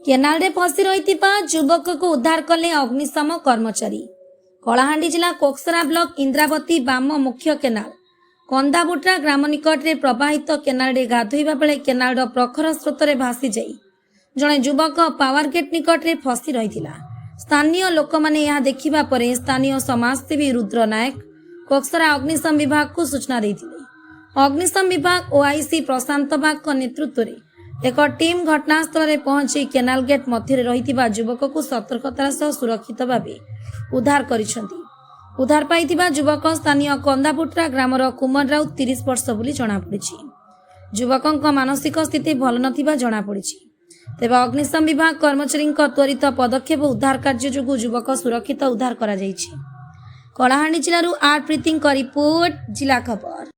କେନାଲରେ ଫସି ରହିଥିବା ଯୁବକକୁ ଉଦ୍ଧାର କଲେ ଅଗ୍ନିଶମ କର୍ମଚାରୀ। କଳାହାଣ୍ଡି ଜିଲ୍ଲା କୋକସରା ବ୍ଲକ ଇନ୍ଦ୍ରାବତୀ ବାମ ମୁଖ୍ୟ କେନାଲ କନ୍ଦାବୁଟ୍ରା ଗ୍ରାମ ନିକଟରେ ପ୍ରବାହିତ କେନାଲରେ ଗାଧୋଇବା ବେଳେ କେନାଲର ପ୍ରଖର ସ୍ରୋତରେ ଭାସିଯାଇ ଜଣେ ଯୁବକ ପାୱାର ଗେଟ୍ ନିକଟରେ ଫସି ରହିଥିଲା। ସ୍ଥାନୀୟ ଲୋକମାନେ ଏହା ଦେଖିବା ପରେ ସ୍ଥାନୀୟ ସମାଜସେବୀ ରୁଦ୍ର ନାୟକ କୋକସରା ଅଗ୍ନିଶମ ବିଭାଗକୁ ସୂଚନା ଦେଇଥିଲେ। ଅଗ୍ନିଶମ ବିଭାଗ ଓଆଇସି ପ୍ରଶାନ୍ତ ବାଗଙ୍କ ନେତୃତ୍ୱରେ ଏକ ଟିମ୍ ଘଟଣାସ୍ଥଳରେ ପହଞ୍ଚି କେନାଲ ଗେଟ୍ ମଧ୍ୟରେ ରହିଥିବା ଯୁବକକୁ ସତର୍କତାର ସହ ସୁରକ୍ଷିତ ଭାବେ ଉଦ୍ଧାର କରିଛନ୍ତି। ଉଦ୍ଧାର ପାଇଥିବା ଯୁବକ ସ୍ଥାନୀୟ କନ୍ଦାପୁଟ୍ରା ଗ୍ରାମର କୁମର ରାଉତ, 30 ବର୍ଷ ବୋଲି ଜଣାପଡ଼ିଛି। ଯୁବକଙ୍କ ମାନସିକ ସ୍ଥିତି ଭଲ ନଥିବା ଜଣାପଡ଼ିଛି। ତେବେ ଅଗ୍ନିଶମ ବିଭାଗ କର୍ମଚାରୀଙ୍କ ତ୍ୱରିତ ପଦକ୍ଷେପ, ଉଦ୍ଧାର କାର୍ଯ୍ୟ ଯୋଗୁଁ ଯୁବକ ସୁରକ୍ଷିତ ଉଦ୍ଧାର କରାଯାଇଛି। କଳାହାଣ୍ଡି ଜିଲ୍ଲାରୁ ଆର୍ ପ୍ରୀତିଙ୍କ ରିପୋର୍ଟ, ଜିଲ୍ଲା ଖବର।